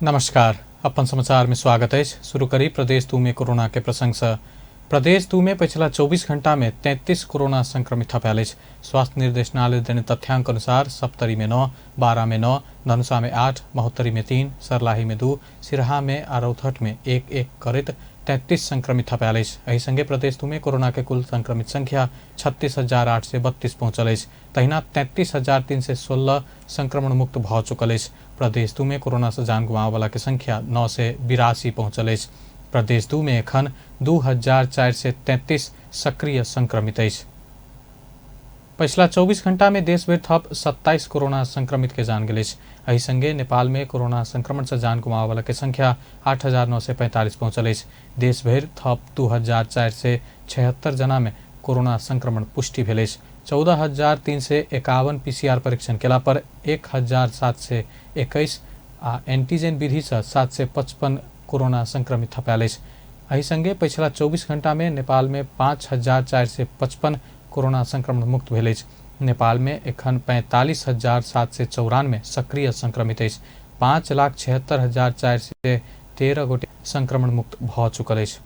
नमस्कार, अपन समाचार में स्वागत अछि। शुरू करी प्रदेश 2 में कोरोना के प्रसंग से। प्रदेश 2 में पिछला 24 घंटा में 33 कोरोना संक्रमित थपायल अछि। स्वास्थ्य निर्देशनालय देने तथ्यांक अनुसार सप्तरी में 9, बारा में 9, धनुषा में 8, महोत्तरी में 3, सरलाही में 2, सिरहा में आ रौतहट में 1 1 करैत 33 संक्रमित थपायल अछि। एहि संगे प्रदेश 2 में कोरोना के कुल संक्रमित संख्या 36,832 पहुंचल अछि। तहिना 33,316 संक्रमण मुक्त भऽ चुकल अछि। प्रदेश 2 में कोरोना से जान गुमाबय के संख्या 982 पहुंचल अछि। प्रदेश 2 में एखन 2,433 सक्रिय संक्रमित अछि। पछिला 24 घंटा में देशभरि थप 27 कोरोना संक्रमित के जान गेल अछि। एहि संगे नेपाल में कोरोना संक्रमण से जान गुमाबय के संख्या 8,945 पहुंचल अछि। देशभरि थप 2,476 जना में कोरोना संक्रमण पुष्टि भेल अछि। 14,351 पीसीआर परीक्षण केला पर 1,721 आ एंटीजन विधि से 755 कोरोना संक्रमित थपायल अछि। एहि संगे पछिला 24 घंटा में नेपाल में 5,455 कोरोना संक्रमण मुक्त भेल अछि। नेपाल में एखन 45,794 सक्रिय संक्रमित अछि। 5,76,413 गोटे संक्रमण मुक्त भऽ चुकल अछि।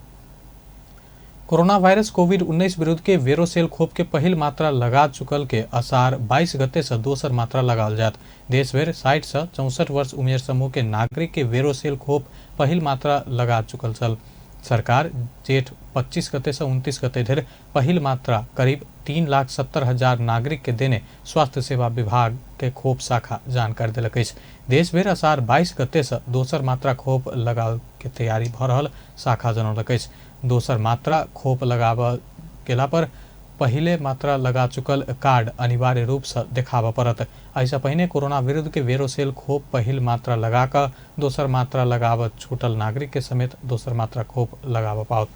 कोरोना वायरस कोविड-19 विरुद्ध के वेरोसेल खोप के पहिल मात्रा लगा चुकल के असार 22 गते से दोसर मात्रा लगाओल जायत। देशभरि 60 से 64 वर्ष उमेर समूह के नागरिक के वेरोसेल खोप पहिल मात्रा लगा चुकल छल। सरकार जेठ 25 गते से 29 गते धरि पहिल मात्रा करीब 3,70,000 नागरिक के देने स्वास्थ्य सेवा विभाग के खोप शाखा जानकारी देलक अछि। देशभरि असार 22 गते से दोसर मात्रा खोप लगाव के तैयारी भऽ रहल शाखा जनौलक अछि। दोसर मात्रा खोप लगाबऽ गेला पर पहिले मात्रा लगा चुकल कार्ड अनिवार्य रूप से देखाबऽ पड़त। एहिसँ पहिने कोरोना विरुद्ध के वेरोसेल खोप पहिल मात्रा लगा कऽ दोसर मात्रा लगाबऽ छूटल नागरिक के समेत दोसर मात्रा खोप लगाबऽ पाओत।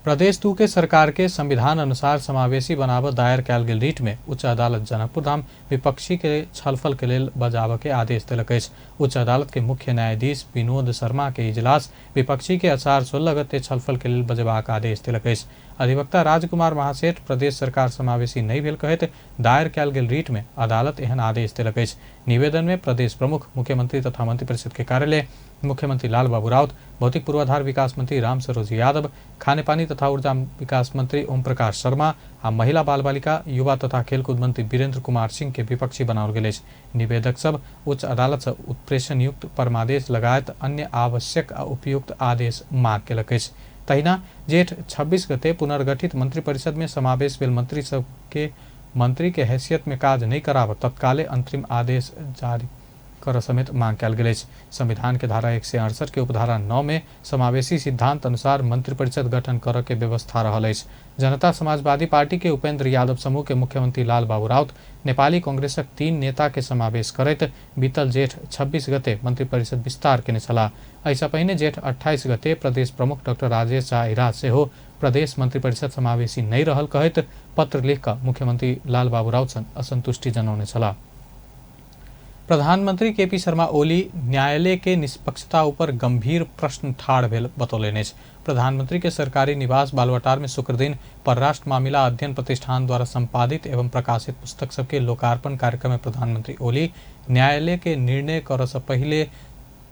प्रदेश 2 के सरकार के संविधान अनुसार समावेशी बनाबऽ दायर कयल गेल रिट में उच्च अदालत जनकपुर धाम विपक्षी के छलफल के लेल बजाबऽ के आदेश देलक अछि। उच्च अदालत के मुख्य न्यायाधीश विनोद शर्मा के इजलास विपक्षी के असार 16 गते छलफल के लेल बजेबाक आदेश देलक अछि। अधिवक्ता राजकुमार महासेठ प्रदेश सरकार समावेशी नहि भेल कहैत दायर कयल गेल रिट में अदालत एहन आदेश देलक अछि। निवेदन में प्रदेश प्रमुख, मुख्यमंत्री तथा मंत्रिपरिषद के कार्यालय, मुख्यमंत्री लाल बाबू राउत, भौतिक पूर्वाधार विकास मंत्री राम सरोज यादव, खानेपानी तथा ऊर्जा विकास मंत्री ओम प्रकाश शर्मा आ महिला बाल बालिका युवा तथा खेलकूद मंत्री वीरेंद्र कुमार सिंह के विपक्षी बनाओल गेल अछि। निवेदक सब उच्च अदालत से उत्प्रेषण युक्त परमादेश लगायत अन्य आवश्यक आ उपयुक्त आदेश मांग केलक अछि। तहिना जेठ 26 गते पुनर्गठित मंत्रिपरिषद में समावेश भेल मंत्री सब के मंत्री के हैसियत में काज नहीं कराब तत्काले अंतरिम आदेश जारी कर समेत मांग कयल गेल अछि। संविधान के धारा 168 के उपधारा 9 में समावेशी सिद्धांत अनुसार मंत्रिपरिषद गठन करऽ के व्यवस्था रहल अछि। जनता समाजवादी पार्टी के उपेंद्र यादव समूह के मुख्यमंत्री लाल बाबू राउत नेपाली कांग्रेसक 3 नेता के समावेश करैत बीतल जेठ 26 गते मंत्रिपरिषद विस्तार केने छलाह। एहिसँ पहिने जेठ 28 गते प्रदेश प्रमुख डॉक्टर राजेश झा इराज सेहो प्रदेश मंत्रिपरिषद समावेशी नहि रहल कहैत पत्र लिख कऽ मुख्यमंत्री लाल बाबू राउत संग असंतुष्टि जनौने छलाह। प्रधानमंत्री केपी शर्मा ओली न्यायालय के निष्पक्षता ऊपर गंभीर प्रश्न ठाढ़ भेल बतौलनि अछि। प्रधानमंत्री के सरकारी निवास बालुवाटार में शुक्रदिन परराष्ट्र मामिला अध्ययन प्रतिष्ठान द्वारा संपादित एवं प्रकाशित पुस्तक सबके लोकार्पण कार्यक्रम में प्रधानमंत्री ओली न्यायालय के निर्णय करऽ से पहिले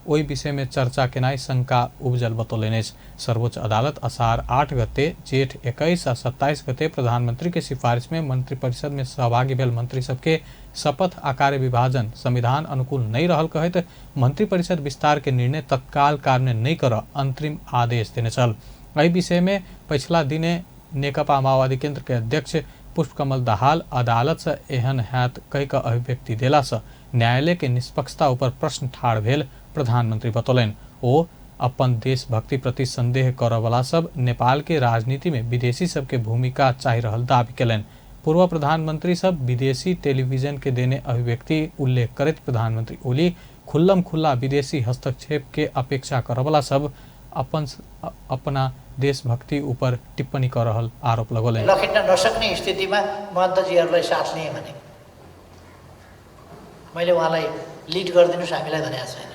ओहि विषय में चर्चा केनाइ शंका उपजल बतौलनि अछि। सर्वोच्च अदालत असार 8 गते, जेठ 21 आ 27 गते प्रधानमंत्री के सिफारिश में मंत्रिपरिषद में सहभागी भेल मंत्री सबके शपथ आ कार्य विभाजन संविधान अनुकूल नहीं रहल कहैत मंत्रिपरिषद विस्तार के निर्णय तत्काल कार्यान्वयन नहीं कर अंतरिम आदेश देने छल। एहि विषय में पछिला दिने नेकपा माओवादी केंद्र के अध्यक्ष पुष्पकमल दाहाल अदालत से एहन हैत कहि कऽ अभिव्यक्ति देला से न्यायालय के निष्पक्षता ऊपर प्रश्न ठाढ़ भेल प्रधानमंत्री बतौलनि। ओ अपन देशभक्ति प्रति संदेह करऽ वाला सब नेपाल के राजनीति में विदेशी सबके भूमिका चाहि रहल दावी केलनि। पूर्व प्रधानमंत्री सब विदेशी टेलीविजन के देने अभिव्यक्ति उल्लेख करैत प्रधानमंत्री ओली खुल्लम खुल्ला विदेशी हस्तक्षेप के अपेक्षा करऽ वाला सब अपना देशभक्ति ऊपर टिप्पणी कऽ रहल आरोप लगौलनि। लखेट्न नसक्ने स्थितिमा महन्तजीहरूलाई साथ लिएँ भने मैले उहाँलाई लिड गरिदिनुहोस् हामीलाई भनेको छैन,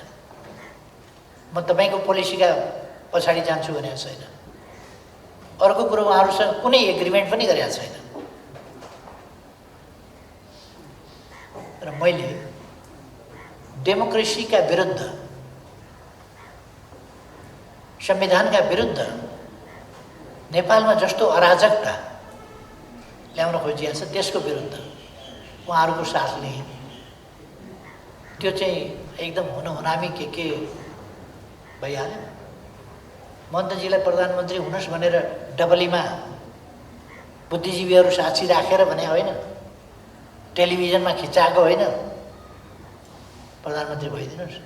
म तपाईँको पोलिसीका पछाडि जान्छु भनेको छैन। अर्को कुरो उहाँहरूसँग कुनै एग्रिमेन्ट पनि गरेको छैन। र मैले डेमोक्रेसीका विरुद्ध संविधानका विरुद्ध नेपालमा जस्तो अराजकता ल्याउन खोजिएको छ त्यसको विरुद्ध उहाँहरूको साथ लिएँ। त्यो चाहिँ एकदम हुन हुनामी के भइहाल्यो। महन्तजीलाई प्रधानमन्त्री हुनुहोस् भनेर डबलीमा बुद्धिजीवीहरू साक्षी राखेर भने होइन, टेलिभिजनमा खिचाएको होइन, प्रधानमन्त्री भइदिनुहोस्।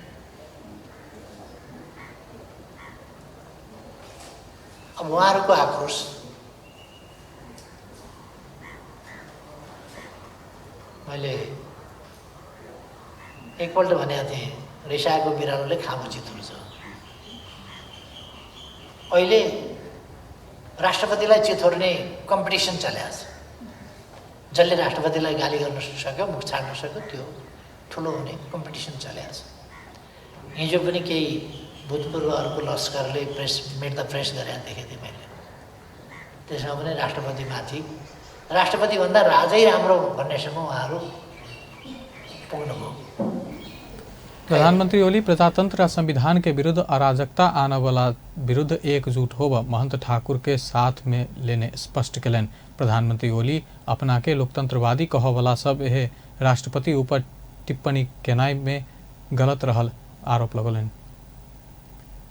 अब उहाँहरूको आक्रोश मैले एकपल्ट भनेको थिएँ, रिसाएको बिरालोले खामो चितुर्छ। अहिले राष्ट्रपतिलाई चिथोर्ने कम्पिटिसन चलेको छ। जसले राष्ट्रपतिलाई गाली गर्न सक्यो, मुख छाड्न सक्यो, त्यो ठुलो हुने कम्पिटिसन चलेको छ। हिजो पनि केही भूतपूर्व अर्को लस्करले प्रेस मेट the press गरेर देखेको थिएँ मैले। त्यसमा पनि राष्ट्रपतिमाथि, राष्ट्रपतिभन्दा राजै राम्रो भन्नेसम्म उहाँहरू पुग्नुभयो। प्रधानमंत्री ओली प्रजातंत्र आ संविधान के विरुद्ध अराजकता आने वाला विरुद्ध एकजुट होब महंत ठाकुर के साथ में लेने स्पष्ट कयलनि। प्रधानमंत्री ओली अपना के लोकतंत्रवादी कहवाला सब एहे राष्ट्रपति ऊपर टिप्पणी केनाइ में गलत रहल आरोप लगौलनि।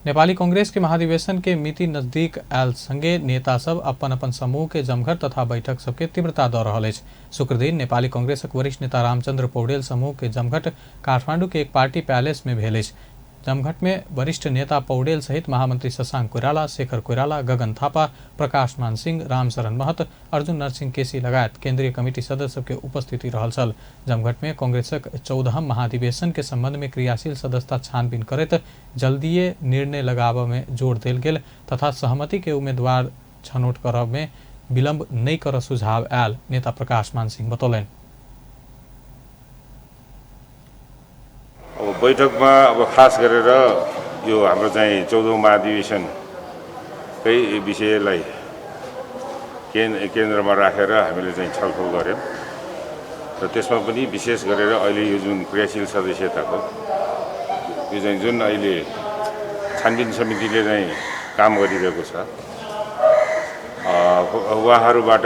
नेपाली कांग्रेस के महाधिवेशन के मिति नजदीक आयल संगे नेता सब अपन अपन समूह के जमघट तथा बैठक सबके तीव्रता दऽ रहल अछि। शुक्रदिन नेपाली कांग्रेसक वरिष्ठ नेता रामचंद्र पौडेल समूह के जमघट काठमांडू के एक पार्टी पैलेस में भेल अछि। जमघट में वरिष्ठ नेता पौडेल सहित महामंत्री शशांक कोइराला, शेखर कोइराला, गगन थापा, प्रकाश मान सिंह, रामशरण महत, अर्जुन नरसिंह केसी लगायत केंद्रीय कमिटी सदस्य सबके उपस्थिति रहल छल। जमघट में कांग्रेसक 14हम महाधिवेशन के संबंध में क्रियाशील सदस्यता छानबीन करैत जल्दीए निर्णय लगाबऽ में जोर देल गेल तथा सहमति के उम्मीदवार छनौट करब में विलंब नहि करऽ सुझाव आयल नेता प्रकाश मान सिंह बतौलनि। अब बैठकमा अब खास गरेर यो हाम्रो चाहिँ 14औं महाधिवेशनकै विषयलाई केन्द्रमा राखेर हामीले चाहिँ छलफल गऱ्यौँ र त्यसमा पनि विशेष गरेर अहिले यो जुन क्रियाशील सदस्यताको यो चाहिँ जुन अहिले छानबिन समितिले चाहिँ काम गरिरहेको छ, उहाँहरूबाट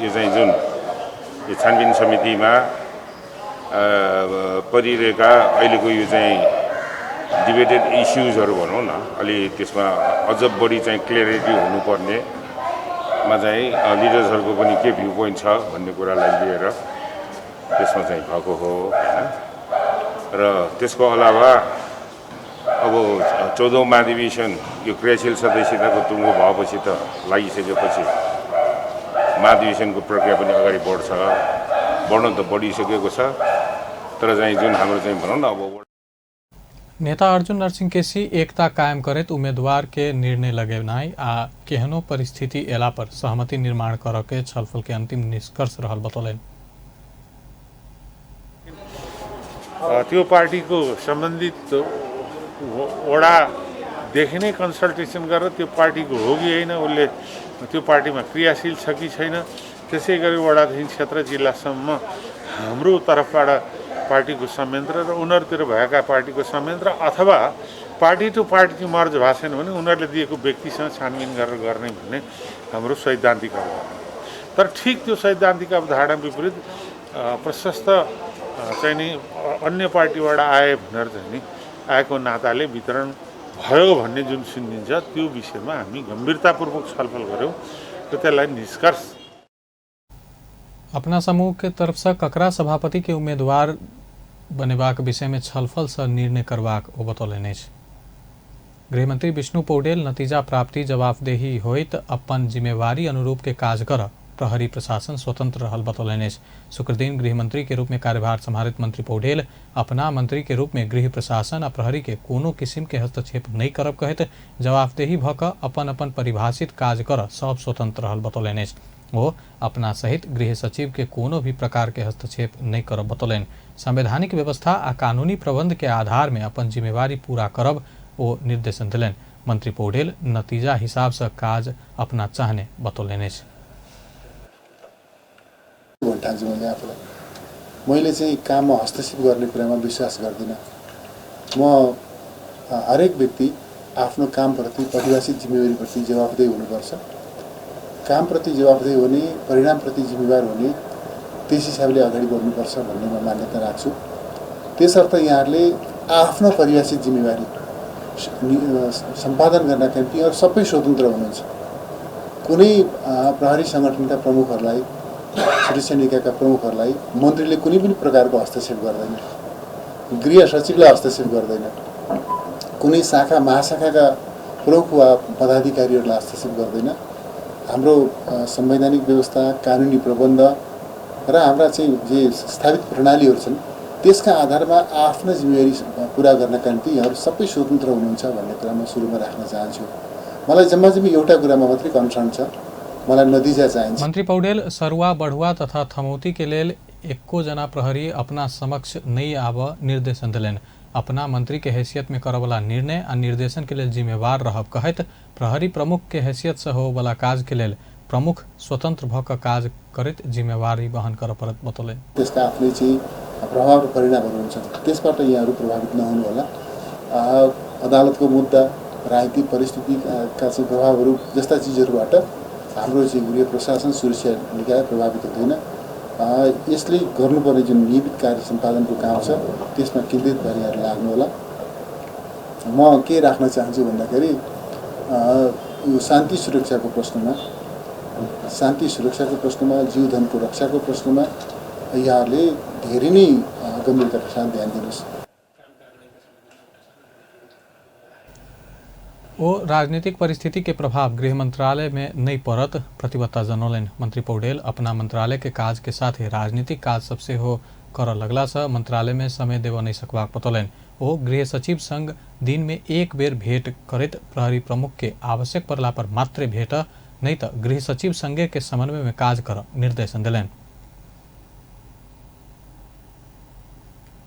यो चाहिँ जुन यो छानबिन समितिमा परिरहेका अहिलेको यो चाहिँ डिबेटेड इस्युजहरू भनौँ न, अलि त्यसमा अझ बढी चाहिँ क्लियरिटी हुनुपर्नेमा चाहिँ लिडर्सहरूको पनि के भ्यू पोइन्ट छ भन्ने कुरालाई लिएर त्यसमा चाहिँ भएको हो होइन। र त्यसको अलावा अब 14औं महाधिवेशन यो क्रियाशील सदस्यताको टुङ्गो भएपछि त लागिसकेपछि महाधिवेशनको प्रक्रिया पनि अगाडि बढ्छ, बढ्न त बढिसकेको छ, तर चाहिँ जुन हाम्रो चाहिँ भनौँ न अब नेता अर्जुन नरसिंह केसी एकता कायम करैत उम्मीदवार के निर्णय लगेनाइ आ केहनो परिस्थिति एला पर सहमति निर्माण करऽ के छलफल के अंतिम निष्कर्ष रहल बतौलनि। त्यो पार्टीको सम्बन्धित वडादेखि नै कन्सल्टेसन गरेर त्यो पार्टीको हो कि होइन, उसले त्यो पार्टीमा क्रियाशील छ कि छैन, त्यसै गरी वडादेखि क्षेत्र जिल्लासम्म हाम्रो तर्फबाट पार्टीको संयन्त्र र उनीहरूतिर भएका पार्टीको संयन्त्र अथवा पार्टी टु पार्टी मर्ज भएको छैन भने उनीहरूले दिएको व्यक्तिसँग छानबिन गरेर गर्ने भन्ने हाम्रो सैद्धान्तिक अवधारणा। तर ठिक त्यो सैद्धान्तिक अवधारणा विपरीत प्रशस्त चाहिँ नि अन्य पार्टीबाट आए भनेर चाहिँ नि आएको नाताले वितरण भयो भन्ने जुन सुनिन्छ त्यो विषयमा हामी गम्भीरतापूर्वक छलफल गऱ्यौँ र त्यसलाई निष्कर्ष अपना समूह के तरफ से ककरा सभापति के उम्मीदवार बनेबाक विषय में छलफल से निर्णय करबाक ओ बतौलनि अछि। गृहमंत्री विष्णु पौडेल नतीजा प्राप्ति जवाबदेही होइत अपन जिम्मेवारी अनुरूप के काज कर प्रहरी प्रशासन स्वतंत्र रहल बतौलनि अछि। शुक्रदिन गृहमंत्री के रूप में कार्यभार सम्हारित मंत्री पौडेल अपना मंत्री के रूप में गृह प्रशासन आ प्रहरी के कोनो किस्म के हस्तक्षेप नहीं करब कहैत जवाबदेही भऽ कऽ अपन अपन परिभाषित काज कर सब स्वतंत्र रहल बतौलनि अछि। ओ अपना सहित गृह सचिव के कोनो भी प्रकार के हस्तक्षेप नहीं करब बतौलनि। संवैधानिक व्यवस्था आ कानूनी प्रबंध के आधार में अपन जिम्मेवारी पूरा करब ओ निर्देशन देलनि। मंत्री पौडेल नतीजा हिसाब से काज अपना चाहने बतौलनि अछि। ठान्छु मैले आफूलाई, मैले चाहिँ काममा हस्तक्षेप गर्ने कुरामा विश्वास गर्दिनँ। म हरेक व्यक्ति आफ्नो कामप्रति परिभाषित जिम्मेवारीप्रति जवाफदेही हुनुपर्छ। कामप्रति जवाफदेही हुने, परिणामप्रति जिम्मेवार हुने, त्यस हिसाबले अगाडि बढ्नुपर्छ भन्ने म मान्यता राख्छु। त्यसर्थ यहाँहरूले आफ्नो परिभाषित जिम्मेवारी सम्पादन गर्नका निम्ति यहाँहरू सबै स्वतन्त्र हुनुहुन्छ। कुनै प्रहरी सङ्गठनका प्रमुखहरूलाई, सुरक्षा निकायका प्रमुखहरूलाई मन्त्रीले कुनै पनि प्रकारको हस्तक्षेप गर्दैन, गृह सचिवलाई हस्तक्षेप गर्दैन, कुनै शाखा महाशाखाका प्रमुख वा पदाधिकारीहरूलाई हस्तक्षेप गर्दैन। हाम्रो संवैधानिक व्यवस्था, कानुनी प्रबन्ध र हाम्रा चाहिँ जे स्थापित प्रणालीहरू छन् त्यसका आधारमा आफ्नो जिम्मेवारी पुरा गर्नका निम्ति यहाँहरू सबै स्वतन्त्र हुनुहुन्छ भन्ने कुरा म सुरुमा राख्न चाहन्छु। मलाई जम्मा जम्मी एउटा कुरामा मात्रै कन्सर्न छ, मलाई नतिजा चाहिन्छ। मन्त्री पौडेल सरुवा, बढुवा तथा थमौती के लेल एको जना प्रहरी अपना समक्ष नहीं आब निर्देशन दिलनि। अपना मंत्री के हैसियत में करवला निर्णय आ निर्देशन के लेल जिम्मेवार रहब कहैत प्रहरी प्रमुख के हैसियत से होवला काज के लेल प्रमुख स्वतंत्र भ क काज करैत जिम्मेवारी वहन कर परत बतौलनि। त्यसका आफ्नै चाहिँ प्रभाव र परिणामहरू हुन्छन्, त्यसबाट यहाँहरू प्रभावित नहुनु होला। अदालतको मुद्दा, राजनीतिक परिस्थितिका चाहिँ प्रभावहरू जस्ता चिजहरूबाट हाम्रो चाहिँ गृह प्रशासन, सुरक्षा निकाय प्रभावित हुँदैन। यसले गर्नुपर्ने जुन नियमित कार्य सम्पादनको काम छ त्यसमा केन्द्रित भएर यहाँहरू लाग्नुहोला। म के राख्न चाहन्छु भन्दाखेरि यो शान्ति सुरक्षाको प्रश्नमा, जीवधनको रक्षाको प्रश्नमा यहाँहरूले धेरै नै गम्भीरताका साथ ध्यान दिनुहोस्। ओ राजनीतिक परिस्थिति के प्रभाव गृह मंत्रालय में नहीं पड़त प्रतिबद्धता जनौलनि। मंत्री पौडेल अपना मंत्रालय के काज के साथ ही राजनीतिक काज सबसे हो कर लगला से मंत्रालय में समय देव नहीं सकबाक बतौलनि। ओ गृह सचिव संग दिन में एक बेर भेंट करैत प्रहरी प्रमुख के आवश्यक पड़ला पर मात्र भेंट, नहीं तो गृह सचिव संगे के समन्वय में काज कर निर्देशन दिलनि।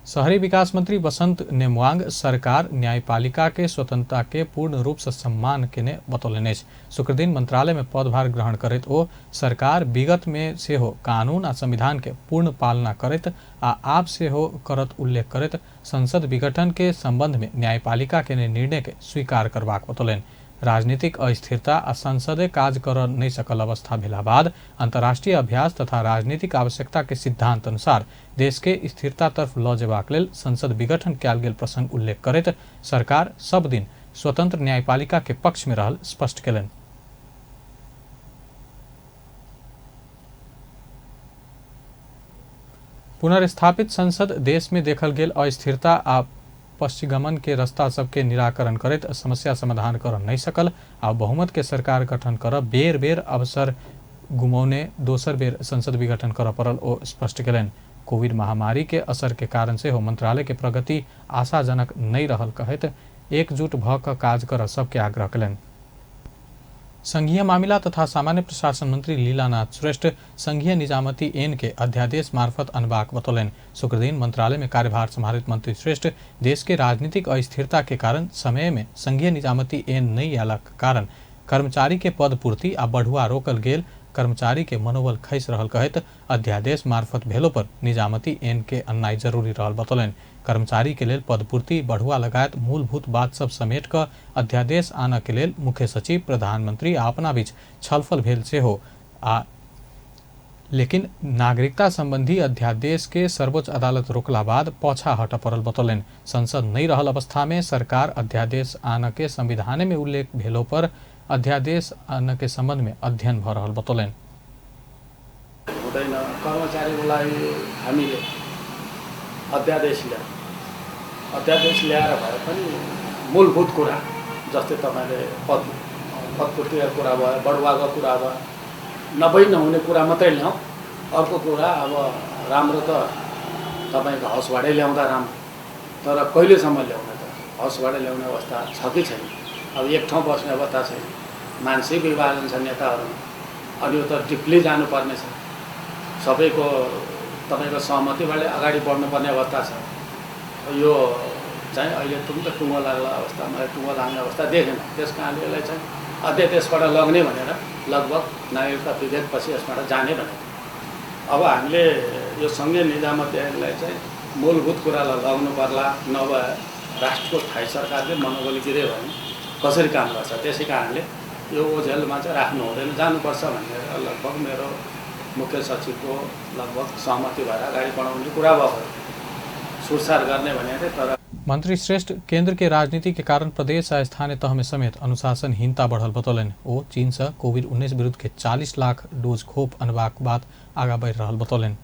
शहरी विकास मंत्री बसंत नेमवांग सरकार न्यायपालिका के स्वतंत्रता के पूर्ण रूप से सम्मान केने बतौलनि अछि। शुक्रदिन मंत्रालय में पदभार ग्रहण करैत ओ सरकार विगत में सेहो कानून आ संविधान के पूर्ण पालना करैत आ आब सेहो करत उल्लेख करैत संसद विघटन के संबंध में न्यायपालिका के निर्णय के स्वीकार करबाक बतौलनि। राजनीतिक अस्थिरता आ संसदे काज कर नहीं सकल अवस्था भेला बाद अंतर्राष्ट्रीय अभ्यास तथा राजनीतिक आवश्यकता के सिद्धांत अनुसार देश के स्थिरता तरफ ल जेबाक लेल संसद विघटन कयल गेल प्रसंग उल्लेख करैत सरकार सब दिन स्वतंत्र न्यायपालिका के पक्ष में रहल स्पष्ट केलनि। पुनर्स्थापित संसद देश में देखल गेल अस्थिरता आ पश्चिगमन के रास्ता सबके निराकरण करैत समस्या समाधान कर नहीं सकल आ बहुमत के सरकार गठन कर बेर बेर अवसर गुमौने दोसर बेर संसद विघटन कर पड़ल ओ स्पष्ट केलनि। कोविड महामारी के असर के कारण से हो मंत्रालय के प्रगति आशाजनक नहीं रहल कहैत एकजुट भ क काज कर सबके आग्रह केलनि। संघीय मामिला तथा सामान्य प्रशासन मंत्री लीलानाथ श्रेष्ठ संघीय निजामती एन के अध्यादेश मार्फत अनबाक बतौलनि। शुक्रदिन मंत्रालय में कार्यभार संभालित मंत्री श्रेष्ठ देश के राजनीतिक अस्थिरता के कारण समय में संघीय निजामती एन नहीं आयलाक कारण कर्मचारी के पद पूर्ति आ बढ़ुआ रोकल गेल कर्मचारी के मनोबल खसि रहल कहैत अध्यादेश मार्फत भेलो पर निजामती एन के अननाइ जरूरी रहल बतौलनि। कर्मचारी के लेल पदपूर्ति, बढ़ुआ लगायत मूलभूत बात सब समेट क अध्यादेश आनऽ के लेल मुख्य सचिव, प्रधानमंत्री आ अपना बीच छलफल भेल सेहो आ लेकिन नागरिकता संबंधी अध्यादेश के सर्वोच्च अदालत रोकला बाद पछा हटऽ पड़ल बतौलनि। संसद नहीं रहल अवस्था में सरकार अध्यादेश आनऽ के संविधान में उल्लेख भेलो पर अध्यादेश आनऽ के संबंध में अध्ययन भ रहल बतौलनि। हुँदैन, कर्मचारीको लागि हामीले अध्यादेश ल्यायौँ। अध्यादेश ल्याएर भए पनि मूलभूत कुरा जस्तै तपाईँले पदपूर्तिको कुरा भयो, बढुवाको कुरा भयो, नभई नहुने कुरा मात्रै ल्याउँ। अर्को कुरा अब राम्रो त तपाईँको हाउसबाटै ल्याउँदा राम्रो, तर कहिलेसम्म ल्याउने त? हाउसबाटै ल्याउने अवस्था छ कि छैन? अब एक ठाउँ बस्ने अवस्था छैन, मानसिक विभाजन छ नेताहरूमा, अनि यो त डिप्ली जानुपर्ने छ, सबैको तपाईँको सहमतिबाट अगाडि बढ्नुपर्ने अवस्था छ। यो चाहिँ अहिले तुरन्त टुङ्गो लाग्ला अवस्था, मलाई टुङ्गो लाग्ने अवस्था देखेन। त्यस कारणले यसलाई चाहिँ अध्यादेशबाट लग्ने भनेर लगभग नागरिकता विधेयकपछि यसबाट जाने भनेर अब हामीले यो सङ्घीय निजामती ऐनलाई चाहिँ मूलभूत कुरालाई लग्नु पर्ला। नभए राष्ट्रको स्थायी सरकारले मनोबल गिऱ्यो भने कसरी काम गर्छ। त्यसै कारणले यो ओझेलमा चाहिँ राख्नु हुँदैन, जानुपर्छ भन्ने लगभग मेरो मुख्य सचिवको लगभग सहमति भएर अगाडि बढाउने कुरा भएको, सुरसार गर्ने भनेको। तर मंत्री श्रेष्ठ केंद्र के राजनीति के कारण प्रदेश आ स्थानीय तह में समेत अनुशासनहीनता बढ़ल बतौलनि। ओ चीन से कोविड-19 विरुद्ध के 40 लाख डोज खोप अनबाक बात आगा बढ़ि रहल बतौलनि।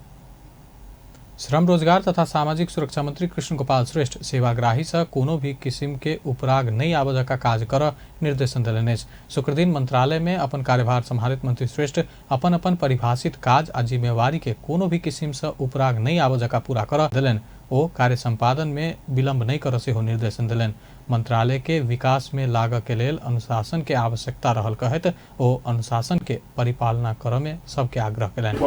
श्रम रोजगार तथा सामाजिक सुरक्षा मंत्री कृष्ण गोपाल श्रेष्ठ सेवाग्राही से कोनो भी किस्म के उपराग नहीं आबऽ जकाँ काज कर निर्देशन देलनि अछि। शुक्रदिन मंत्रालय में अपन कार्यभार सम्हारित मंत्री श्रेष्ठ अपन अपन परिभाषित काज आ जिम्मेवारी के कोनो भी किस्म से उपराग नहीं आबऽ जकाँ पूरा कर देलनि। ओ कार्य संपादन में विलंब नहीं कर सेहो निर्देशन देलनि। मंत्रालय के विकास में लागऽ के लेल अनुशासन के आवश्यकता रहल कहैत ओ अनुशासन के परिपालना करऽ में सबके आग्रह कयलनि।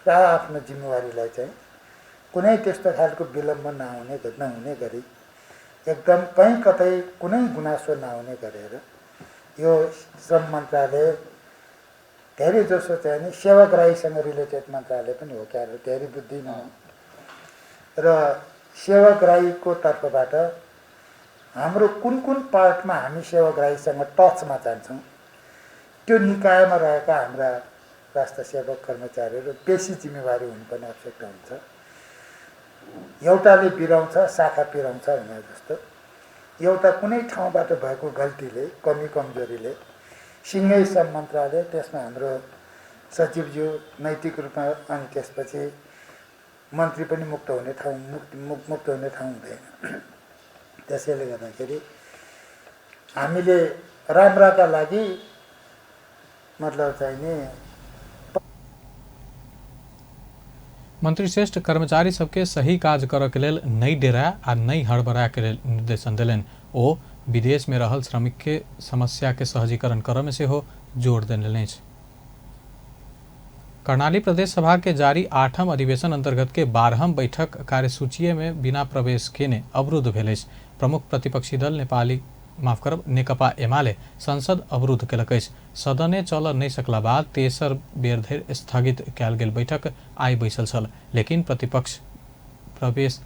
र आफ्नो जिम्मेवारीलाई चाहिँ कुनै त्यस्तो खालको विलम्ब नहुने गरी एकदम कहीँ कतै कुनै गुनासो नहुने गरेर यो श्रम मन्त्रालय धेरै जसो चाहिँ नि सेवाग्राहीसँग रिलेटेड मन्त्रालय पनि हो क्या, धेरै बुझ्दिनँ। र सेवाग्राहीको तर्फबाट हाम्रो कुन कुन पार्टमा हामी सेवाग्राहीसँग टचमा जान्छौँ त्यो निकायमा रहेका हाम्रा राष्ट्र सेवक कर्मचारीहरू बेसी जिम्मेवारी हुनुपर्ने आवश्यकता हुन्छ। एउटाले बिराउँछ शाखा पिराउँछ भने जस्तो एउटा कुनै ठाउँबाट भएको गल्तीले कमी कमजोरीले सिँगै श्रम मन्त्रालय, त्यसमा हाम्रो सचिवज्यू नैतिक रूपमा अनि त्यसपछि मन्त्री पनि मुक्त हुने ठाउँ मुक्त हुने ठाउँ हुँदैन। त्यसैले गर्दाखेरि हामीले राम्राका लागि मतलब चाहिँ नि मंत्री श्रेष्ठ कर्मचारी सबके सही काज करऽ के लेल नहि डेरा आ नहि हड़बड़ा के लेल निर्देशन देलनि। ओ विदेश में रहल श्रमिक के समस्या के सहजीकरण करऽ में सेहो जोर देलनि अछि। कर्णाली प्रदेश सभा के जारी 8म अधिवेशन अंतर्गत के 12म बैठक कार्यसूची में बिना प्रवेश केने अवरुद्ध भेल अछि। प्रमुख प्रतिपक्षी दल नेपाली माफ करब नेकपा एमाले संसद अवरुद्ध केलक अछि। सदने चल नहि सकला बाद तेसर बेर धरि स्थगित कयल गेल बैठक आइ बैसल छल, लेकिन प्रतिपक्ष प्रवेश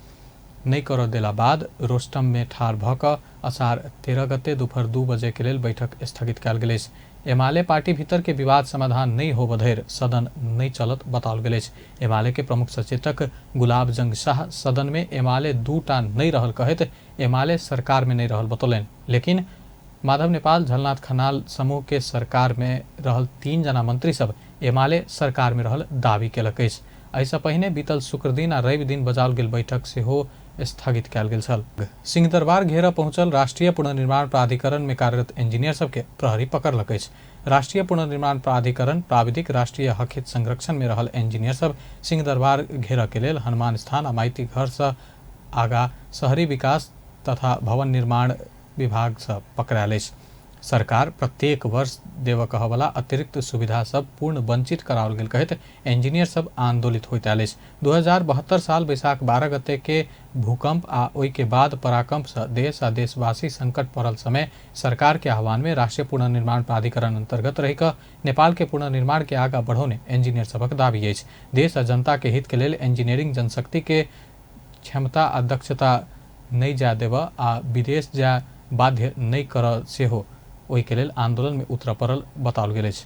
नहि करऽ देला बाद रोस्टम में ठाढ़ भऽ कऽ असार 13 गते दुपहर 2 बजे के लेल बैठक स्थगित कयल गेल अछि। एमाले पार्टी भीतर के विवाद समाधान नहि होबऽ धरि सदन नहि चलत बताओल गेल अछि। एमाले के प्रमुख सचेतक गुलाब जंग शाह सदन में एमाले 2टा नहि रहल कहैत एमाले सरकार में नहि रहल बतौलनि। लेकिन माधव नेपाल झलनाथ खनाल समूह के सरकार में रहल 3 जना मंत्री सब एमाले सरकार में रहल दावी केलक अछि। एहिसँ पहिने बीतल शुक्रदिन आ रवि दिन बजाओल गेल बैठक सेहो स्थगित कयल गेल छल। सिंहदरबार घेरा पहुंचल राष्ट्रीय पुनर्निर्माण प्राधिकरण में कार्यरत इंजीनियर सबके प्रहरी पकड़लक अछि। राष्ट्रीय पुनर्निर्माण प्राधिकरण प्राविधिक राष्ट्रीय हकहित संरक्षण में रहल इंजीनियर सब सिंहदरबार घेरा के लेल हनुमान स्थान आ माइती घर से आगा शहरी विकास तथा भवन निर्माण विभाग से पकड़ायल अछि। सरकार प्रत्येक वर्ष देवऽ कहवला अतिरिक्त सुविधा सब पूर्ण वंचित कराओल गेल कहैत इंजीनियर सब आंदोलित होइत आयल अछि। 2072 साल बैसाख 12 गते के भूकंप आ ओहि के बाद पराकंप से देश आ देशवासी संकट पड़ल समय सरकार के आह्वान में राष्ट्रीय पुनर्निर्माण प्राधिकरण अंतर्गत रहिकऽ नेपाल के पुनर्निर्माण के आगा बढ़ौने इंजीनियर सबक दावी अछि। देश आ जनता के हित के लेल इंजीनियरिंग जनशक्ति के क्षमता आ दक्षता नहि जाय देबऽ आ विदेश जाय बाध्य नहि करऽ सेहो ओहि के लेल आंदोलन में उतरऽ पड़ल बताओल गेल अछि।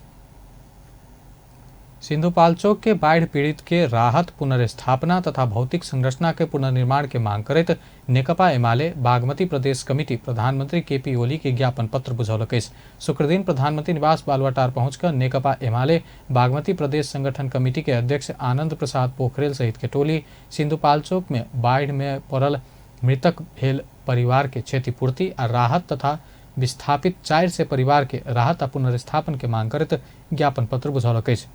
सिंधुपाल्चोक के बाढ़ि पीड़ित के राहत पुनर्स्थापना तथा भौतिक संरचना के पुनर्निर्माण के मांग करैत नेकपा एमाले बागमती प्रदेश कमिटी प्रधानमंत्री केपी ओली के ज्ञापन पत्र बुझौलक अछि। शुक्रदिन प्रधानमंत्री निवास बालुवाटार पहुंचकर नेकपा एमाले बागमती प्रदेश संगठन कमिटी के अध्यक्ष आनंद प्रसाद पोखरेल सहित के टोली सिंधुपाल्चोक में बाढ़ि में पड़ल मृतक भेल परिवार के क्षतिपूर्ति आ राहत तथा विस्थापित 400 परिवार के राहत आ पुनर्स्थापन के मांग करैत ज्ञापन पत्र बुझौलक अछि।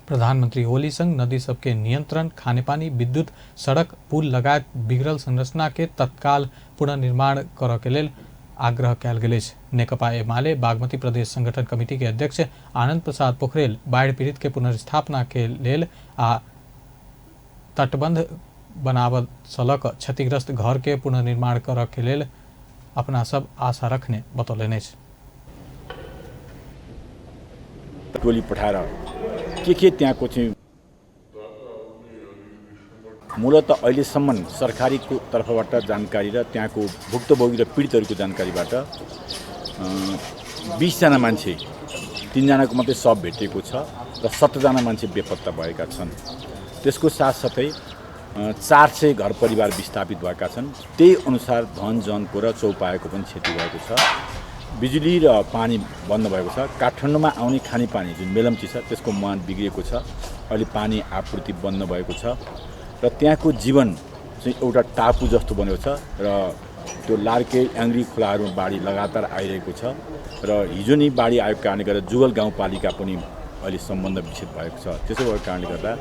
प्रधानमंत्री ओली संग नदी सबके नियंत्रण, खानेपानी, विद्युत, सड़क, पुल लगायत बिगड़ल संरचना के तत्काल पुनर्निर्माण करऽ के लेल आग्रह कयल गेल अछि। नेकपा एमाले बागमती प्रदेश संगठन कमिटी के अध्यक्ष आनंद प्रसाद पोखरेल बाढ़ि पीड़ित के पुनर्स्थापना के लेल आ तटबंध बनाबऽ सँ लऽ कऽ क्षतिग्रस्त घर के पुनर्निर्माण करऽ के लेल अपना सब आशा रखने बतौलनि अछि। टोली पठाएर के त्यहाँको चाहिँ मूलत अहिलेसम्म सरकारीको तर्फबाट जानकारी र त्यहाँको भुक्तभोगी र पीडितहरूको जानकारीबाट 20 जना मान्छे, 3 जनाको मात्रै शव भेटिएको छ र 17 जना मान्छे बेपत्ता भएका छन्। त्यसको साथसाथै 400 घर परिवार विस्थापित भएका छन्। त्यही अनुसार धन जनको र चौपायाको पनि क्षति भएको छ। बिजुली र पानी बन्द भएको छ। काठमाडौँमा आउने खानेपानी जुन मेलम्ची छ त्यसको मान बिग्रिएको छ। अहिले पानी आपूर्ति बन्द भएको छ र त्यहाँको जीवन चाहिँ एउटा टापु जस्तो बनेको छ र त्यो लार्के याङ्ग्री खोलाहरूमा बाढी लगातार आइरहेको छ र हिजो नै बाढी आएको कारणले गर्दा जुगल गाउँपालिका पनि अहिले सम्बन्ध विच्छेद भएको छ। त्यसो भएको कारणले गर्दा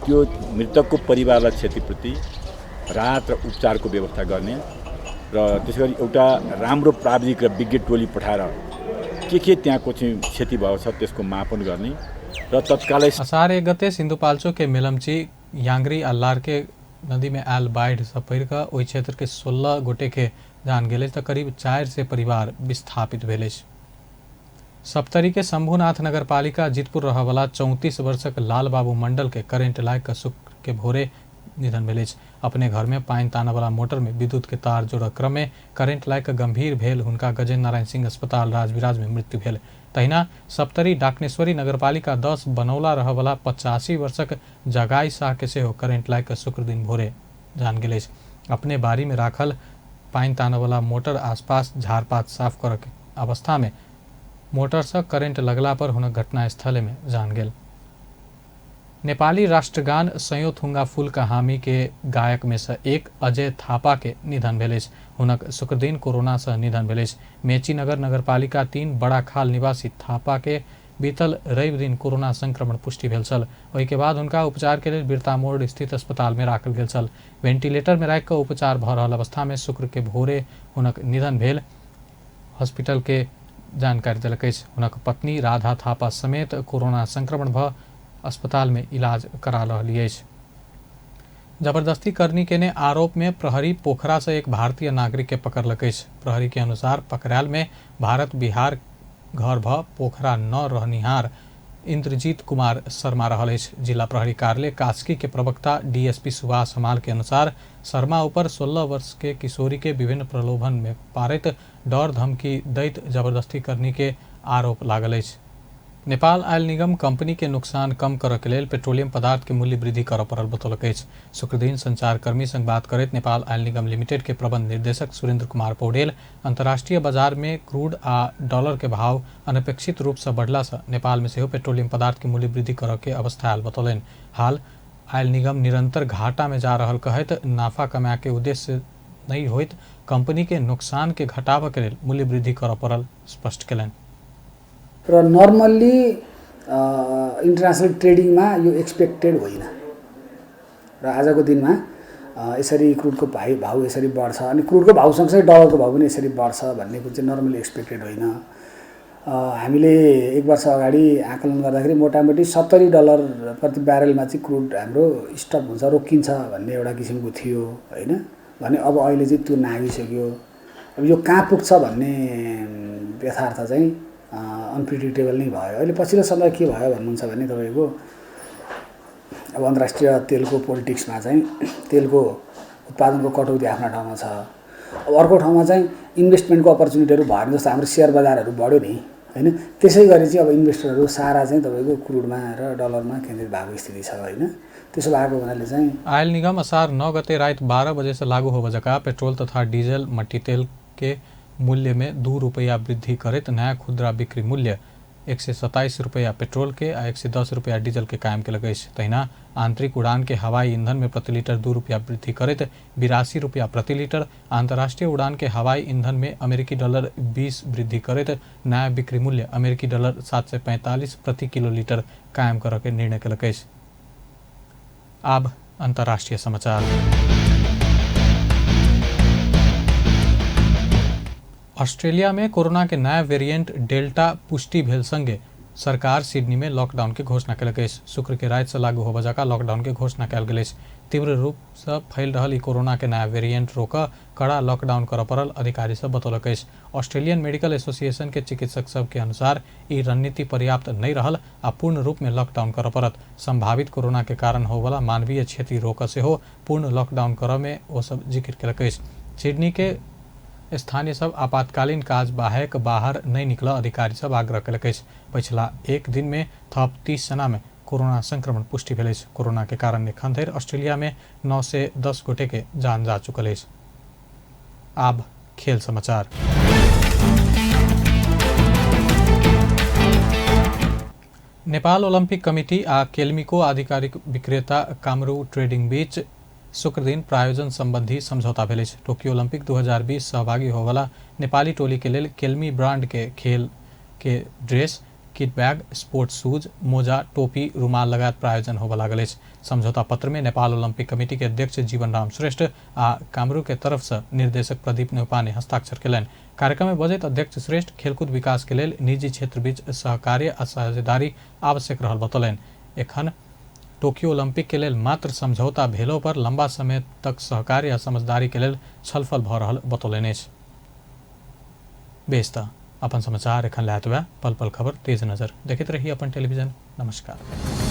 त्यो मृतकको परिवारलाई क्षतिपूर्ति, राहत र उपचारको व्यवस्था गर्ने र त्यसै गरी एउटा राम्रो प्राविधिक र विज्ञ टोली पठाएर के त्यहाँको चाहिँ क्षति भएको छ त्यसको मापन गर्ने र तत्कालै। असार 1 गते सिन्धुपाल्चोक के मेलम्ची याङ्ग्री आ लार्के नदी में आयल बाढ़ि से पड़ि कऽ ओहि क्षेत्र के 16 गोटे के जान गेल तऽ करीब 400 परिवार विस्थापित भेल अछि। सप्तरी के शंभुनाथ नगरपालिका जितपुर रहवला 34 वर्षक लालबाबू मंडल के करेंट लागि कऽ शुक्र के भोरे निधन भेल अछि। अपने घर में पानि तानऽ मोटर में विद्युत के तार जोड़ऽ क्रम में करेंट लागि कऽ गंभीर भेल हुनका गजेन्द्र नारायण सिंह अस्पताल राजविराज में मृत्यु भेल। तहिना सप्तरी डाकनेश्वरी नगरपालिका 10 बनौला रहवला 85 वर्षक जगाई शाह के सेहो करेंट लागि कऽ शुक्र दिन भोरे जान गेल अछि। अपने बाड़ी में राखल पानि तानऽ मोटर आसपास झाड़पात साफ करऽ के अवस्था में मोटर से करेंट लगला पर हुनक घटनास्थल में जान गेल। नेपाली राष्ट्रगान सयो थुंगा फूल का हामी के गायक में से एक अजय थापा के निधन भेल अछि। हुनक शुक्रदिन कोरोना से निधन भेल अछि। मेचीनगर नगरपालिका 3 बड़ा खाल निवासी थापा के बीतल रवि दिन कोरोना संक्रमण पुष्टि भेल छल। ओहिके बाद हुनका उपचार के लेल बिरता मोड़ स्थित अस्पताल में राखल गेल छल। वेंटिलेटर में राखि कऽ उपचार भऽ रहल अवस्था में शुक्र के भोरे हुनक निधन भेल हॉस्पिटल के जानकारी देलक अछि। हुनक पत्नी राधा थापा समेत कोरोना संक्रमण भऽ अस्पताल में इलाज करा रहली अछि। जबरदस्ती करनी के ने आरोप में प्रहरी पोखरा से एक भारतीय नागरिक के पकड़लक अछि। प्रहरी के अनुसार पकड़ायल में भारत बिहार घर भ पोखरा न रहनिहार इंद्रजीत कुमार शर्मा रहल अछि। जिला प्रहरी कार्यालय कास्की के प्रवक्ता डीएसपी सुभाष हमाल के अनुसार शर्मा ऊपर 16 वर्ष के किशोरी के विभिन्न प्रलोभन में पारैत डर धमकी दैत जबरदस्ती करनी के आरोप लागल अछि। नेपाल आयल निगम कंपनी के नुकसान कम करऽ के लेल पेट्रोलियम पदार्थ के मूल्य वृद्धि करऽ पड़ल बतौलक अछि। शुक्रदिन संचारकर्मी संग बात करैत नेपाल आयल निगम लिमिटेड के प्रबंध निर्देशक सुरेंद्र कुमार पौडेल अंतर्राष्ट्रीय बाजार में क्रूड आ डॉलर के भाव अनपेक्षित रूप से बढ़ला से नेपाल में सेहो पेट्रोलियम पदार्थ के मूल्य वृद्धि करऽ के अवस्था आयल बतौलनि। हाल आयल निगम निरंतर घाटा में जा रहल कहैत नाफा कमाए के उद्देश्य नहीं होइत कंपनी के नुकसान के घटाबऽ के लेल मूल्य वृद्धि करऽ पड़ल स्पष्ट केलनि। र नर्मल्ली इन्टरनेसनल ट्रेडिङमा यो एक्सपेक्टेड होइन र आजको दिनमा यसरी क्रुडको भाउ यसरी बढ्छ अनि क्रुडको भाउ सँगसँगै डलरको भाउ पनि यसरी बढ्छ भन्ने कुरो चाहिँ नर्मली एक्सपेक्टेड होइन। हामीले एक वर्ष अगाडि आकलन गर्दाखेरि मोटामोटी $70 प्रति ब्यारेलमा चाहिँ क्रुड हाम्रो स्टप हुन्छ, रोकिन्छ भन्ने एउटा किसिमको थियो होइन, भने अब अहिले चाहिँ त्यो नाघिसक्यो। अब यो कहाँ पुग्छ भन्ने यथार्थ चाहिँ अनप्रिडिक्टेबल नै भयो। अहिले पछिल्लो समय के भयो भन्नुहुन्छ भने तपाईँको अब अन्तर्राष्ट्रिय तेलको पोलिटिक्समा चाहिँ तेलको उत्पादनको कटौती आफ्नो ठाउँमा छ, अब अर्को ठाउँमा चाहिँ इन्भेस्टमेन्टको अपर्च्युनिटीहरू भएन, जस्तो हाम्रो सेयर बजारहरू बढ्यो नि होइन, त्यसै गरी चाहिँ अब इन्भेस्टरहरू सारा चाहिँ तपाईँको क्रुडमा र डलरमा केन्द्रित भएको स्थिति छ होइन। त्यसो भएको हुनाले चाहिँ आयल निगम असार 9 गते रात 12 बजे से लागू होबय जका पेट्रोल तथा डीजल मट्टी तेल के मूल्य में 2 रुपया वृद्धि करैत नया खुदरा बिक्री मूल्य 127 रुपया पेट्रोल के आ 110 रुपया डीजल के कायम केलक अछि। तहिना आंतरिक उड़ान के हवाई ईंधन में प्रति लीटर 2 रुपया वृद्धि करैत 82 रुपया प्रति लीटर, अंतर्राष्ट्रीय उड़ान के हवाई ईंधन में अमेरिकी डॉलर 20 वृद्धि करैत नया बिक्री मूल्य अमेरिकी डॉलर 745 प्रति किलो लीटर कायम करऽ के निर्णय केलक अछि। आब अंतर्राष्ट्रीय समाचार। ऑस्ट्रेलिया में कोरोना के नया वेरिएंट डेल्टा पुष्टि भेल संगे सरकार सिडनी में लॉकडाउन के घोषणा केलक अछि। शुक्र के राति से लागू होबय जका लॉकडाउन के घोषणा कयल गेल अछि। तीव्र रूप से फैल रहल ई कोरोना के नया वेरिएंट रोक कड़ा लॉकडाउन करऽ पड़ल अधिकारी सब बतौलक अछि। ऑस्ट्रेलियन मेडिकल एसोसिएशन के चिकित्सक सब के अनुसार ई रणनीति पर्याप्त नहि रहल आ पूर्ण रूप में लॉकडाउन करऽ पड़त। संभावित कोरोना के कारण होवला मानवीय क्षति रोकऽ सेहो पूर्ण लॉकडाउन करऽ में ओ सब जिक्र केलक अछि। सिडनी के स्थानीय सब आपातकालीन काज बाहेक बाहर नहि निकल अधिकारी सब आग्रह केलक अछि। पछिला एक दिन में थप 30 जना में कोरोना संक्रमण पुष्टि भेल अछि। कोरोना के कारण एखन धरि ऑस्ट्रेलिया में 910 गोटे के जान जा चुकल अछि। आब खेल समाचार। नेपाल ओलंपिक कमिटी आ केल्मिको आधिकारिक विक्रेता कामरू ट्रेडिंग बीच शुक्रदिन प्रायोजन संबंधी समझौता भेल अछि। टोक्यो ओलंपिक 2020 सहभागी होवला नेपाली टोली के लेल केल्मी ब्रांड के खेल के dress, kit bag, sports shoes, मोजा, टोपी, रुमाल लगायत प्रायोजन होबय लागल अछि। समझौता पत्र में नेपाल ओलंपिक कमिटी के अध्यक्ष जीवन राम श्रेष्ठ आ कामरू के तरफ से निर्देशक प्रदीप न्यौपाने हस्ताक्षर केलनि। कार्यक्रम में बजैत अध्यक्ष श्रेष्ठ खेलकूद विकास के लेल निजी क्षेत्र बीच सहकार्य आ साझेदारी आवश्यक रहल बतौलनि। एखन टोक्यो ओलंपिक के लेल मात्र समझौता भेलो पर लंबा समय तक सहकार्य आ समझदारी के लेल छलफल भऽ रहल बतौलनि अछि। बेस त अपन समाचार एखन लए पल पल खबर तेज नजर देखैत रही अपन टेलीविजन। नमस्कार।